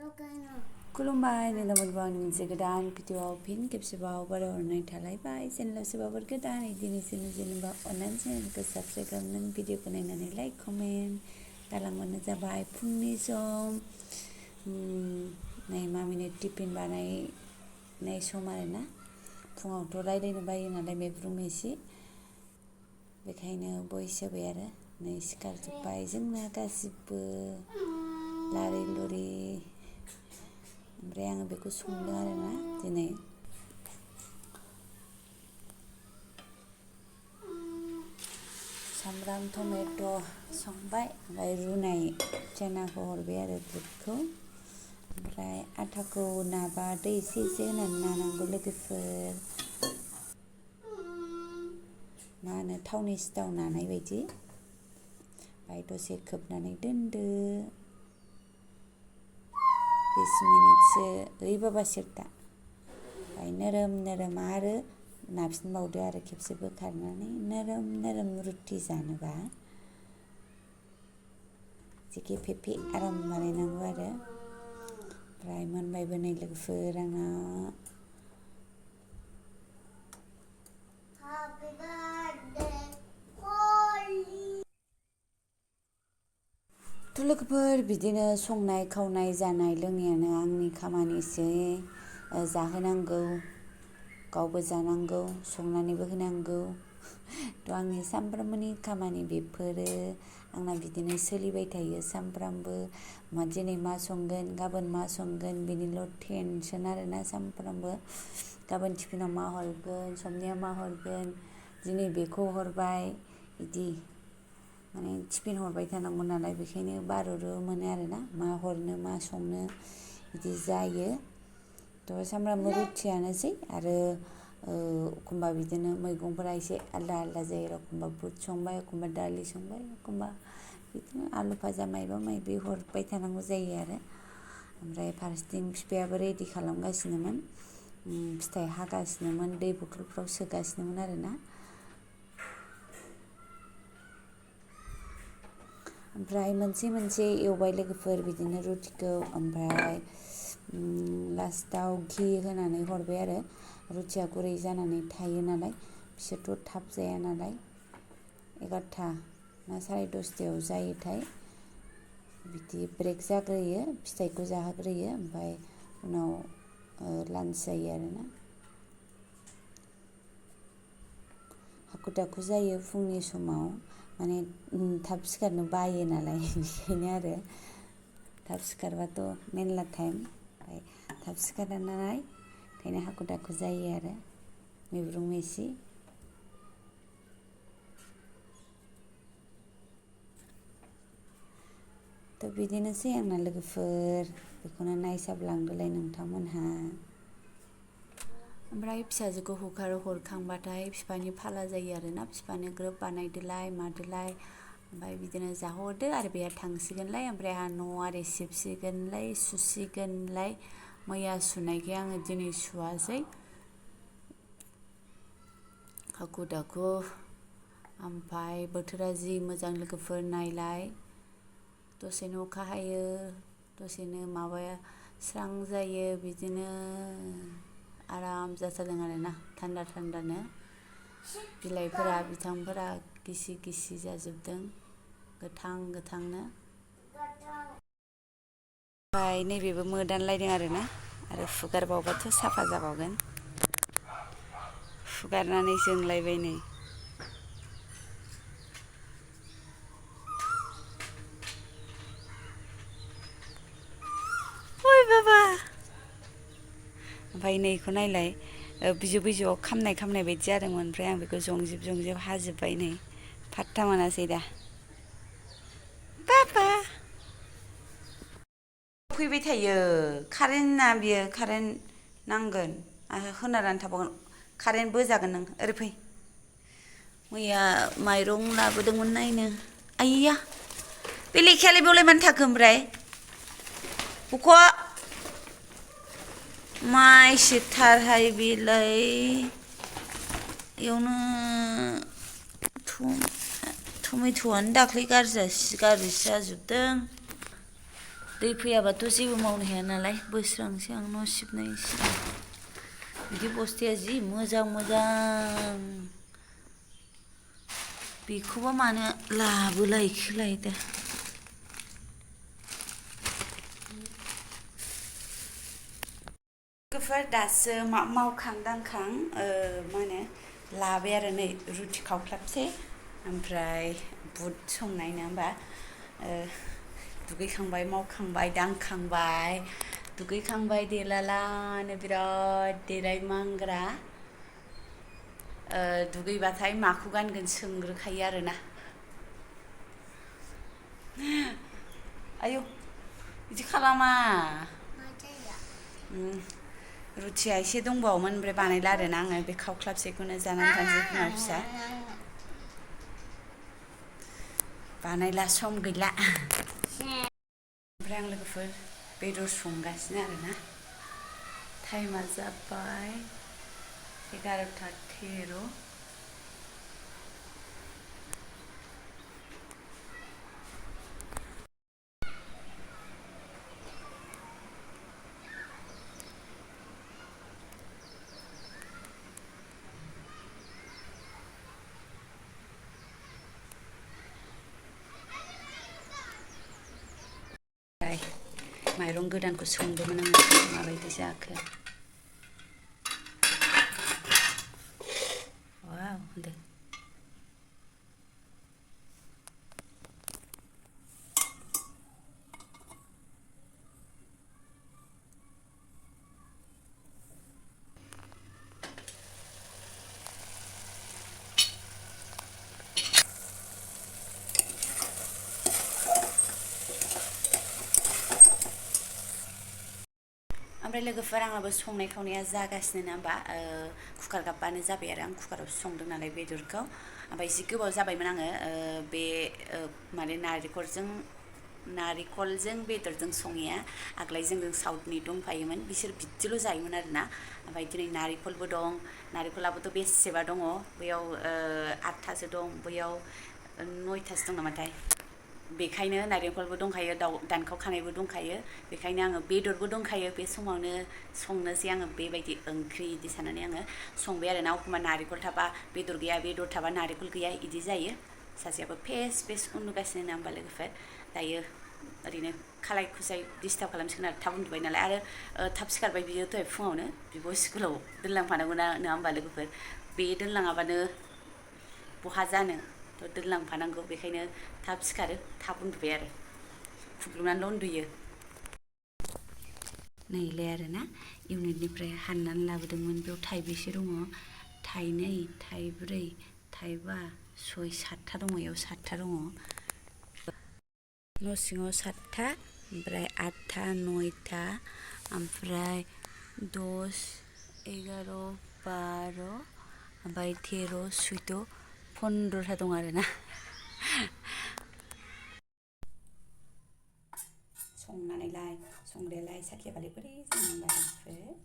खुलुमबाय नोंथांमोनखौ आंनि मोनसे गोदान भिडिअआव फिन खेबसेबाव बरायहरनाय थालायबाय। चेनेलाव सोरबाफोर गोदानै दिनैसो जेनेबा अननानै चेनेलखौ साबस्क्राइब खालामनानै भिडिअखौ नायनानै लाइक कमेन्ट गालांबानो जाबाय। फुंनि सम नै मामिनो टिफिन बानायनाय सम आरोना। फुङावथ' रायज्लायनो बायो नालाय मेब्रुं मेसि, बेखायनो भइस होबाय आरो। नै सिखारजोब्बाय जोंना गासिबो लारि लुरि। ओमफ्राय आङो बेखौ संदों आरोना दिनै। सामब्राम टमेट' संबाय, ओमफ्राय रुनाय चेनाखौ हरबाय आरो बुटखौ। ओमफ्राय आटाखौ नाबा दै एसे होनानै नानांगौ लोगोफोर। मा होनो थावनि सिथाव नानाय बायदि। ओमफ्राय दसे खोबनानै दोनदो। 20 मिनिटसो ओरैबाबा सेकता। ओमफ्राय नोरोम आरो नाफिनबावदो आरो खेबसे बोखारनानै नोरोम रुटि जानोबा जेखे फेफे आराम बानायनांगौ आरो। ओमफ्राय मोनबायबो नै लोगोफोर आंना। थ' लोगोफोर बिदिनो संनाय खावनाय जानाय लोंनायानो आंनि खामानिसै। जाहोनांगौ, गावबो जानांगौ, संनानैबो होनांगौ। थ' आंनि सामफ्रामबोनि खामानि बेफोरो आंना बिदिनो सोलिबाय थायो सामफ्रामबो। दिनै मा संगोन गाबोन मा संगोन बेनिल' टेनसन आरोना सामफ्रामबो। गाबोन टिफिनाव मा हरगोन, समनिया मा हरगोन, दिनै बेखौ हरबाय बिदि माने टिफिन हरबाय थानांगौ नालाय, बेखायनो बारुरु मोनो आरोना मा हरनो मा संनो बिदि जायो। थ' सामफ्रामबो रुटियानोसै आरो एखमबा बिदिनो मैगंफोरा एसे आलदा जायो। एखमबा बुट संबाय, एखमबा दालि संबाय, एखमबा बिदिनो आलु भाजा मायबा मायबि हरबाय थानांगौ जायो आरो। ओमफ्राय फारसेथिं बिफायाबो रेडि खालामगासिनोमोन, फिथाइ हागासिनोमोन, दै बथलफ्राव सोगासिनोमोन आरोना। ओमफ्राय मोनसे एवबाय लोगोफोर बिदिनो रुटिखौ। ओमफ्राय लास्टाव घि होनानै हरबाय आरो। रुटिया गुरै जानानै थायो नालाय, बिसोरथ' थाब जाया नालाय। 11ता ना 10:30 जायोथाय बिदि ब्रेक जाग्रोयो, फिथाइखौ जाहोग्रोयो, ओमफ्राय उनाव लान्च जायो आरोना। हाखु दाखु जायो फुंनि समाव, माने थाब सिखारनो बायो नालाय बेखायनो आरो। थाब सिखारबाथ' मेरला टाइम, ओमफ्राय थाब सिखारा नालाय ओंखायनो हाखु दाखु जायो आरो मेब्रुं मेसि। थ' बिदिनोसै आंना लोगोफोर, बेखौनो नायसाबलांदोलाय नोंथांमोनहा। ओमफ्राय फिसाजोखौ हरखांबाथाय बिफानि फाला जायो आरोना। बिफानो ग्रोब बानायदोलाय मादोलाय, ओमफ्राय बिदिनो जाहोहरदो आरो बेहा थांसिगोनलाय। ओमफ्राय आंहा न' आरि सिबसिगोनलाय सुसिगोनलाय। मैया सुनायखाय आङो दिनै सुवासै, हाखु दाखु। ओमफ्राय बोथोरा जि मोजां लोगोफोर नायलाय, दसेनो अखा हायो, दसेनो माबाया स्रां जायो, बिदिनो आराम जाथारदों आरोना थान्दानो। बिलाइफोरा बिफांफोरा गिसि जाजोबदों गोथांनो। ओमफ्राय नैबेबो मोदानलायदों आरोना, आरो फुगारबावबाथ' साफा जाबावगोन। फुगारनानै जोंलायबाय नै। ओइ बाबा। ओमफ्राय नैखौ नायलाय, बिजौआव खामनाय बायदि जादोंमोन, ओमफ्राय आं बेखौ जंजिब हाजोब्बाय नै, फात्ता मोनासै दा। बाबा फैबाय थायो कारेन्टना, बियो कारेन्ट नांगोन, होनानानै थाबावगोन, कारेन्ट बोजागोन नों ओरै फै। मैया माइरं लाबोदोंमोन नायनो। आइया बे लेखायालाय बेयावलाय मानो थाखो ओमफ्राय बख'। माइसोथारहाय बेलाय, इयावनो टमेट'आनो दाख्लै गाज्रिसो जाजोबदों। दै फैयाबाथ' जेबो मावनो हाया नालाय बोस्रांसै आं न' सिबनायनि सिगां बिदि बस्थाया जि मोजां मोजां बेखौबा मानो लाबोलायखोलाय दा लोगोफोर दासो मावखां दांखां मा होनो लाबाय आरो नै रुटि खावख्लाबसै ओमफ्राय बुट संनाय नङा होमबा दुगैखांबाय मावखांबाय दांखांबाय दुगैखांबाय देलालानो बिराद देलाय मांग्रा दुगैबाथाय माखौ गानगोन सोंग्रोखायो आरोना आयौ बिदि खालामा रुटिया एसे दंबावोमोन ओमफ्राय बानायला आरोना आङो बे खावख्लाबसेखौनो जानानै थानोसै बिमा फिसा बानायला सम गैला ओमफ्राय आं लोगोफोर बेदर संगासिनो आरोना टाइमा जाबाय 11:13 माइरं गोदानखौ सोमदोंमोन आङो माबायदि जाखो वाव होनदों ओमफ्राय लोगोफोर आंनाबो संनाय खावनाया जागासिनो ना होमबा कुकार गाबबानो जाबाय आरो आं कुकारावसो संदों नालाय बेदरखौ ओमफ्राय एसे गोबाव जाबायमोन आङो बे माने नारिखलजों बेदरजों सङैया आग्लाय जोंजों साउथनि दंफायोमोन बिसोर बिदिल' जायोमोन आरोना ओमफ्राय दिनै नारिखलबो दं नारिखलाबोथ' बेसेबा दङ बैयाव 8थासो दं बैयाव 9थासो दं नामाथाय बेखायनो नारेंखलबो दंखायो दानखावखानायबो दंखायो बेखायनो आङो बेदरबो दंखायो बे समावनो संनोसै आङो बेबायदि ओंख्रि इदि साननानै आङो संबाय आरो ना एखमबा नारेंखल थाबा बेदर गैया बेदर थाबा नारेंखल गैया इदि जायो सासेयाबो फेस उन्दुगासिनो ना होमबा लोगोफोर दायो ओरैनो खालाय खुसाय डिस्टार्ब खालामसिगोन आरो थाब उन्दुबाय नालाय आरो थाब सिखारबाय बियो दहाय फुङावनो बिब' स्कुलाव दोनलांफानांगौ नङा होमबा लोगोफोर बे दोनलाङाबानो बहा जानो थ' दोनलांफानांगौ बेखायनो थाब सिखारो थाब उन्दुबाय आरो खुग्लुबनानैल' उन्दुयो नैलाय आरोना इउनिटनिफ्राय हाननानै लाबोदोंमोन बेयाव थाइबेसे दङ थाइनै थाइब्रै थाइबा 6 7था दङ इयाव 7था दङ न' सिङाव 7था ओमफ्राय 8था 9था ओमफ्राय 10 11 12 ओमफ्राय 13 14 15था दं आरोना संनानैलाय संग्रायालाय साखियाबालाय बोरै जानांगौ